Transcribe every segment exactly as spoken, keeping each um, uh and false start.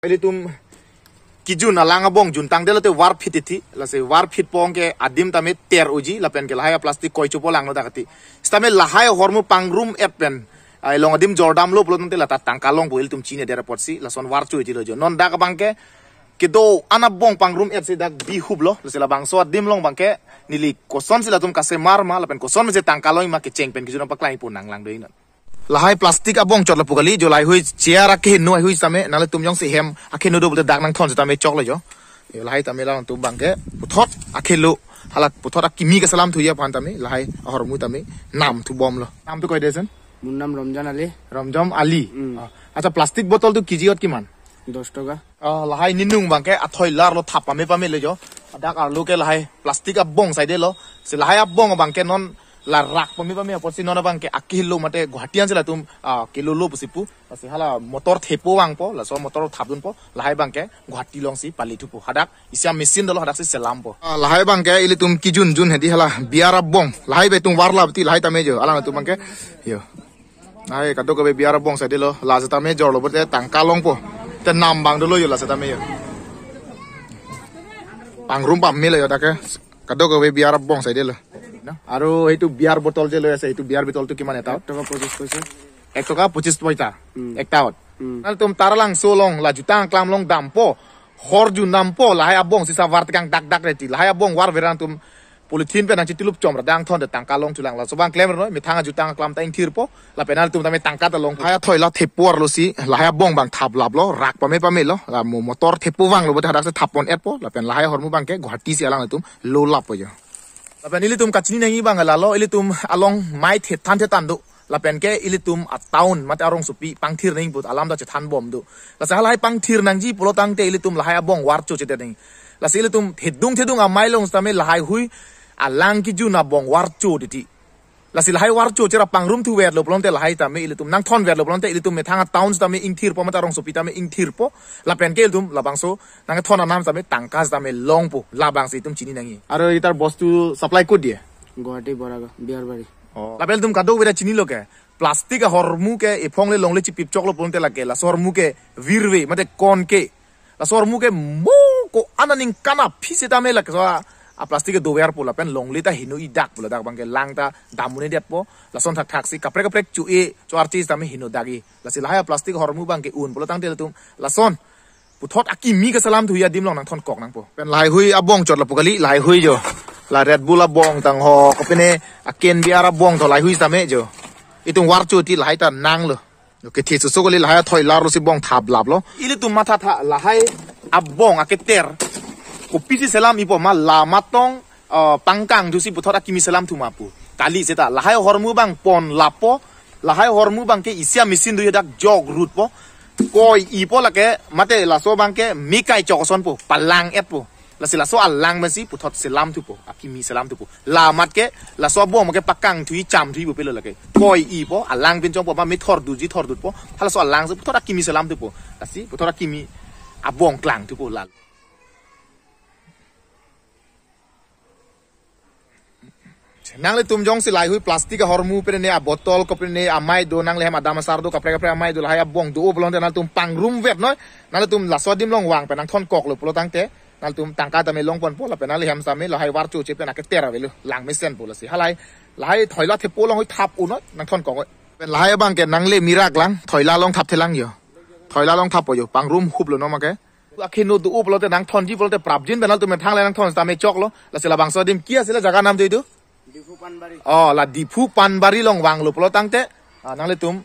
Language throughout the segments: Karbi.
Ilitum kijun alang abong juntang detlo te varphit titi, lasi varphit pong ke adim tame ter uji, lapen ke lahai plastic koi chopo langlo dak ti. Sitame lahai ahormu pangrum-et pen, ah, along adim jordamlo pulo tangte lata tangka longpo, ilitum chinidet apotsi, lason varcho tilo jo. Non dak abang ke, kedo-an abong pangrum-et si dak bihuplo, lasi labangso adim along abang ke, neli kosonsi latum kasemar ma, lapen kosonsi tangka long ma kecheng pen kijun paklangpo nanglang do inon. Lahai plastic abong chot lapu kali, jo lahai hui chair akeheno hui sitame, nanglitum jongsi hem akeheno do pulote dak nangthon sitame choklo jo. Jo lahai tame alangtum abang ke, puthot akehelo, hala puthot akimi keselam thuji aphan tame, lahai ahormu tame, namthu bomlo. Namthu koide sen? Mon nam Romjan Ali. Romjan Ali. Hmm. Ah, accha, plastic bottle tu kiji ot kiman? Dos toka. Ah, lahai ninung abang ke athoi larlo thap pame pamelo jo. Dak arlo ke lahai plastic abong saidelo. Si lahai abong abang ke non la rak pame pame apotsi non abang ke akehelo mate Guwahati ansi latum, ah, kelolo pusi pu. Lasi hala motor thepo vangpo, laso motor thapdunpo, lahai abang ke Guwahati alongsi palithupo. Hadak isi a-machine dolo, hadaksi selampo. Ah, lahai abang ke ilitum kijun jun hedi hala biar abong. Lahai betung varla beti lahai tame jo. Alangtum abang ke. Jo. Lahai kadokave biar abong saidelo, la sitame jorlo pulote tangka longpo. Te nam abang dolo jo la sitame jo. Pangrum pamelo jo dak ke. Kadokave biar abong saidelo. Na, aru itu biar botol delo ya, itu biar botol tu kiman eta? Ek toka pochis poisa. Ek toka pochis poisa. Hmm. Ekta ot. Hmm. Nanglitum Taralangso along la jutang aklam along dampo. Hor jun dampo, lahai abong sisa var tekang dak dak reti. Lahai abong varver atum polythene pen nangchitulup chom ra dang thon de tangka longthu lang. Laso abang klemre noi, methang ajutang aklam ta ingthirpo, lapen nanglitum tame tangka ta long. Lahai athoi la thepo arlo si, lahai abong abang thaplaplo, rak pame pamelo, la mo motor thepo vanglo pulote hadaksi thap pon-etpo, lapen lahai ahormu abang ke Guwahati si alangtum lo lappo jo. Lapen ilitum kachini nangji abang lalo, ilitum along mai thethan thethan do. Lapen ke ilitum a-town mate arongsopi pangthir nangji pu alam ta chethan bom do. Lasi halahai pangthir nangji pulo tangte ilitum lahai abong varcho chedet nangji. Lasi ilitum thedung thedung amei along sitame lahai hui alang kijun abong varcho titi. Lasi lahai varcho chera pangrum thuvetlo pulote lahai tame ilitum nangthon vetlo pulote ilitum methang a-town sitame ingthirpo mate arongsopi tame ingthirpo. Lapen ke ilitum labangso nangthon anam sitame tangka sitame longpo. Labangsi itum chini nangji. Aru itar bostu supply kot diye? Guwahati Boragaon, Biarbari. Oh. Lapen ilitum kadokave ta chinilo ke. Plastic ahormu ke ephong le longle chipip choklo pulote lake. Laso ahormu ke virve, mate konke. Laso ahormu ke mo ko-an aningkan aphi sitame lake so a, a-plastic ke dover pu lapen longle ta heno-i dak pu ladak abang ke lang ta dam un-edetpo. Lason thakthak si kaprek kaprek cho-e cho-archi sitame heno dakji. Lasi lahai a-plastic ahormu abang ke un pulo tangte ilitum lason puthot akimi keselam thuji adim along nangthon kok nangpo. Pen lahai hui abong chot lapu kali, lahai hui jo. La Red Bull abong tang ho, kopine aken biar abong tho lahai hui sitame jo. Itum varcho ti lahai ta nanglo. Oke, thik susu kali lahai athoi larlo si bong thaplaplo. Ilitum matha tha lahai abong aketer. Kopisi selam-ipo ma la matong, eh, pangkang thusi puthot akimi selamthu ma pu. Kali seta lahai ahormu abang ponlappo. Lahai ahormu abang ke isi a-machine do hadak jok rutpo. Koi-ipo lake mate laso abang ke mekai chok asonpo. Palang-etpo. Lasi laso alang pensi puthot selamthupo, akimi selamthupo. La mat ke, laso abong ke pakangthu-i chamthu-i pu pelo lake. Koi-ipo, alang pen chongpo, ma methor duji thor dutpo. Halaso alang si puthot akimi selamthupo. Lasi puthot akimi abong klangthupo lal. Nanglitum jongsi lahai hui plastic ahormu pen ne abotol kopine amei do nangli hem adam asar do kaprek kaprek amei do lahai abong do pulote nangtum pangrum vet noi. Nangtum laso adim along vang pen nangthon koklo pulo tangte nangtum tangka tame longponpo lapen nangli hem sitame lahai varcho che pen aketer avelo lang mesenpo lasi halai lahai thoila thepo along hui thap un noi nangthon kok noi. Pen lahai abang ke nangle mirak lang thoila along thapthe lang jo. Thoila along thappo jo pangrum huplo no ma ke. Akheno do-o pulote nangthonji pulote prapjin pen nangtum methang le nangthon sitame choklo. Lasi labangso adim kia sila jaga nam do itu? Diphu Panbari. Oh, la Diphu Panbari along vanglo pulo tangte. Ah, nanglitum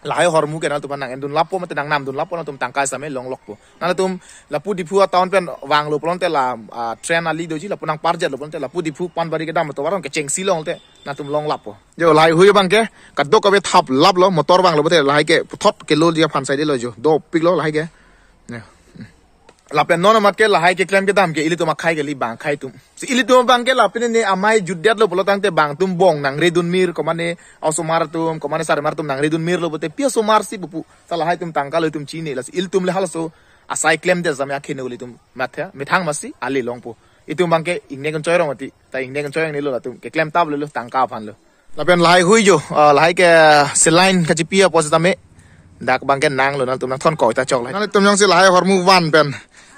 lahai ahormu ke nangtum nang-endunlappo mate nangnamdunlappo nangtum tangka sitame longlokpo. Nanglitum lapu Diphu a-town pen vanglo pulote la, ah, train ali doji lapu nangparjetlo pulote lapu Diphu Panbari kedam tovar kechengsi longte nangtum longlappo. Jo lahai hui abang ke kadokave thaplaplo motor vanglo pulote lahai ke puthot kelo dia phan saidelo jo. Dopiklo lahai ke. Ya. Lapen non amat ke lahai keklem kedam ke ilitum akhai kali bang akhai atum. Si ilitum abang ke lapen ne amei jutdetlo pulo tangte bang atum bong nangredunmir komane osomar atum komane sarmar atum nangredunmirlo pulote pi osomar si pupu. Ta lahai atum tangka lo itum chini lasi ilitum le halaso asai klemdet sitame akheno ilitum matha methang masi ale longpo. Itum abang ke ingnek enchoi rong ati ta ingnek enchoi rong nilo latum keklem taplelo tangka aphanlo. Lapen lahai hui jo, ah, lahai ke saline kachipi apot sitame. Dak abangke nanglo, nangtum nangthon koi ta choklo. Nangtum jongsi lahai ahormu van pen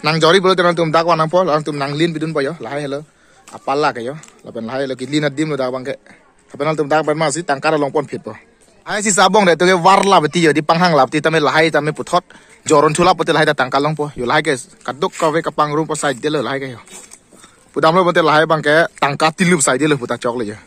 nangjori pulote nangtum dak van nangpo, nangtum nanglin pidunpo jo, lahai helo. Apala ke jo. Lapen lahai helo kelin adim lo dak abangke. Lapen nangtum dak pen masi tangka longpon phitpo. Lahai si sabong de to ke var lapti jo, di panghang lapti tame lahai tame puthot. Joron chula pulote lahai ta tangka longpo. Jo lahai ke kaduk kave kapangrumpo side de lo lahai ke jo. Pudamlo pulote lahai abangke tangka tilup side de lo puta choklo jo.